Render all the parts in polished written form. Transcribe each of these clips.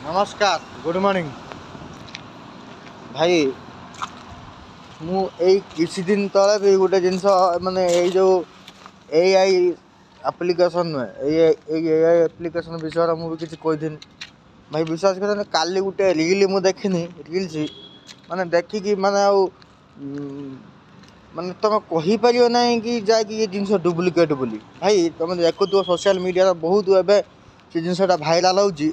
ନମସ୍କାର, good morning ଭାଇ। ମୁଁ ଏଇ କିଛି ଦିନ ତଳେ ବି ଗୋଟେ ଜିନିଷ, ମାନେ ଏଇ ଯେଉଁ AI application ନୁହେଁ, ଏଇ AI application ବିଷୟରେ ମୁଁ ବି କିଛି କହିଥିଲି। ଭାଇ, ବିଶ୍ୱାସ କରନି, କାଲି ଗୋଟେ ରିଲ୍ ମୁଁ ଦେଖିନି, ରିଲ୍ସ ମାନେ ଦେଖିକି ମାନେ ଆଉ ମାନେ ତୁମେ କହିପାରିବ ନାହିଁ କି ଯାଇକି ଏ ଜିନିଷ ଡୁପ୍ଲିକେଟ୍ ବୋଲି। ଭାଇ, ତୁମେ ଦେଖୁଥିବ, ସୋସିଆଲ୍ ମିଡ଼ିଆରେ ବହୁତ ଏବେ ସେ ଜିନିଷଟା ଭାଇରାଲ୍ ହେଉଛି,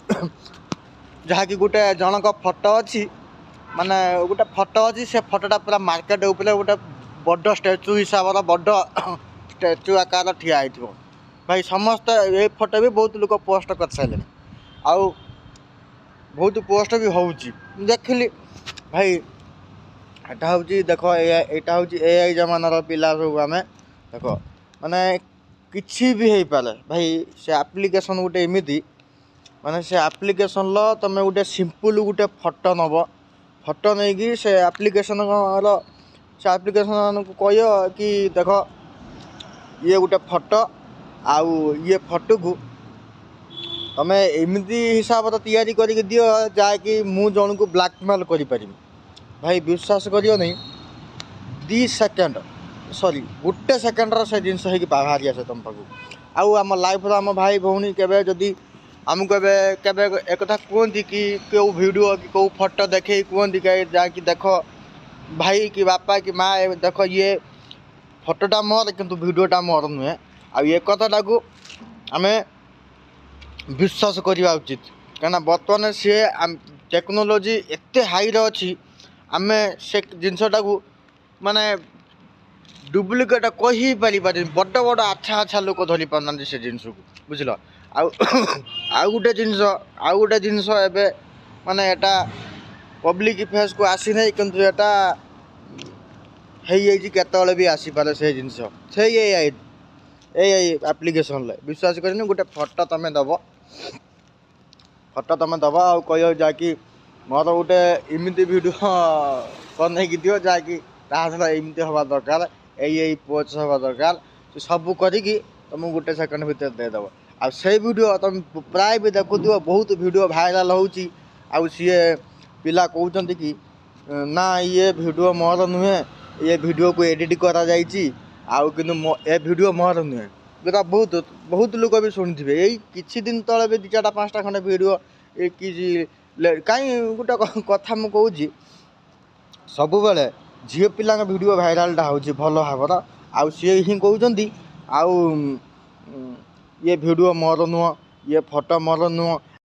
ଯାହାକି ଗୋଟେ ଜଣଙ୍କ ଫଟୋ ଅଛି, ମାନେ ଗୋଟେ ଫଟୋ ଅଛି, ସେ ଫଟୋଟା ପୁରା ମାର୍କେଟ ଉପରେ ଗୋଟେ ବଡ଼ ଷ୍ଟାଚୁ ହିସାବର, ବଡ଼ ଷ୍ଟାଚୁ ଆକାର ଠିଆ ହେଇଥିବ। ଭାଇ, ସମସ୍ତେ ଏ ଫଟୋ ବି ବହୁତ ଲୋକ ପୋଷ୍ଟ କରିସାରିଲେଣି ଆଉ ବହୁତ ପୋଷ୍ଟ ବି ହେଉଛି। ମୁଁ ଦେଖିଲି ଭାଇ, ଏଟା ହେଉଛି, ଦେଖ, ଏଇଟା ହେଉଛି AI ଜମାନାର ପିଲା ସବୁ ଆମେ। ଦେଖ, ମାନେ କିଛି ବି ହେଇପାରେ ଭାଇ। ସେ ଆପ୍ଲିକେସନ୍ ଗୋଟେ ଏମିତି, ମାନେ ସେ ଆପ୍ଲିକେସନ୍ର ତୁମେ ଗୋଟେ ସିମ୍ପଲ୍ ଗୋଟେ ଫଟୋ ନେବ, ଫଟୋ ନେଇକି ସେ ଆପ୍ଲିକେସନ୍ର ସେ ଆପ୍ଲିକେସନ୍କୁ କହିବ କି ଦେଖ, ଇଏ ଗୋଟେ ଫଟୋ ଆଉ ଇଏ ଫଟୋକୁ ତୁମେ ଏମିତି ହିସାବରେ ତିଆରି କରିକି ଦିଅ ଯାହାକି ମୁଁ ଜଣକୁ ବ୍ଲାକମେଲ୍ କରିପାରିବି। ଭାଇ, ବିଶ୍ୱାସ କରିବନି, 2 ସେକେଣ୍ଡ, ସରି, ଗୋଟେ ସେକେଣ୍ଡର ସେ ଜିନିଷ ହେଇକି ବାହାରି ଆସେ ତୁମ ପାଖକୁ। ଆଉ ଆମ ଲାଇଫ୍ର ଆମ ଭାଇ ଭଉଣୀ କେବେ ଯଦି ଆମକୁ ଏବେ କେବେ ଏକଥା କୁହନ୍ତି କି କେଉଁ ଭିଡ଼ିଓ କି କେଉଁ ଫଟୋ ଦେଖେଇ କୁହନ୍ତି କି ଯାହାକି ଦେଖ ଭାଇ କି ବାପା କି ମା, ଦେଖ, ଇଏ ଫଟୋଟା ମୋର କିନ୍ତୁ ଭିଡ଼ିଓଟା ମୋର ନୁହେଁ। ଆଉ ଏ କଥାଟାକୁ ଆମେ ବିଶ୍ୱାସ କରିବା ଉଚିତ, କାହିଁକିନା ବର୍ତ୍ତମାନ ସିଏ ଟେକ୍ନୋଲୋଜି ଏତେ ହାଇରେ ଅଛି, ଆମେ ସେ ଜିନିଷଟାକୁ ମାନେ ଡୁପ୍ଲିକେଟ୍ କହି ପାରିବାନି। ବଡ଼ ବଡ଼ ଆଚ୍ଛା ଆଚ୍ଛା ଲୋକ ଧରି ପାରୁନାହାନ୍ତି ସେ ଜିନିଷକୁ, ବୁଝିଲ? ଆଉ ଗୋଟେ ଜିନିଷ ଏବେ ମାନେ ଏଟା ପବ୍ଲିକ୍ ଫେସ୍କୁ ଆସିନାହିଁ, କିନ୍ତୁ ଏଟା ହେଇଯାଇଛି, କେତେବେଳେ ବି ଆସିପାରେ ସେ ଜିନିଷ। ସେଇ AI ଆପ୍ଲିକେସନ୍ରେ, ବିଶ୍ୱାସ କରିନି, ଗୋଟେ ଫଟୋ ତୁମେ ଦେବ, ଫଟୋ ତୁମେ ଦେବ ଆଉ କହିବ ଯାହାକି ମୋର ଗୋଟେ ଏମିତି ଭିଡ଼ିଓ ବନେଇକି ଦିଅ ଯାହାକି ତା ସହିତ ଏମିତି ହେବା ଦରକାର, ଏଇ ଏଇ ପୋଜ୍ ହେବା ଦରକାର। ସେ ସବୁ କରିକି ତୁମକୁ ଗୋଟେ ସେକେଣ୍ଡ ଭିତରେ ଦେଇଦେବ। ଆଉ ସେଇ ଭିଡ଼ିଓ ତୁମେ ପ୍ରାୟ ବି ଦେଖୁଥିବ, ବହୁତ ଭିଡ଼ିଓ ଭାଇରାଲ୍ ହେଉଛି। ଆଉ ସିଏ ପିଲା କହୁଛନ୍ତି କି ନା, ଇଏ ଭିଡ଼ିଓ ମୋର ନୁହେଁ, ଇଏ ଭିଡ଼ିଓକୁ ଏଡ଼ିଟ୍ କରାଯାଇଛି, ଆଉ କିନ୍ତୁ ମୋ ଏ ଭିଡ଼ିଓ ମୋର ନୁହେଁ। ଏଟା ବହୁତ ବହୁତ ଲୋକ ବି ଶୁଣିଥିବେ। ଏଇ କିଛି ଦିନ ତଳେ ବି ଦୁଇ ଚାରିଟା ପାଞ୍ଚଟା ଖଣ୍ଡେ ଭିଡ଼ିଓ ଏ କିଛି। କାହିଁ ଗୋଟେ କଥା ମୁଁ କହୁଛି, ସବୁବେଳେ ଝିଅ ପିଲାଙ୍କ ଭିଡ଼ିଓ ଭାଇରାଲଟା ହେଉଛି ଭଲ ଭାବର। ଆଉ ସିଏ ହିଁ କହୁଛନ୍ତି ଆଉ ଇଏ ଭିଡ଼ିଓ ମୋର ନୁହଁ, ଇଏ ଫଟୋ ମୋର ନୁହଁ।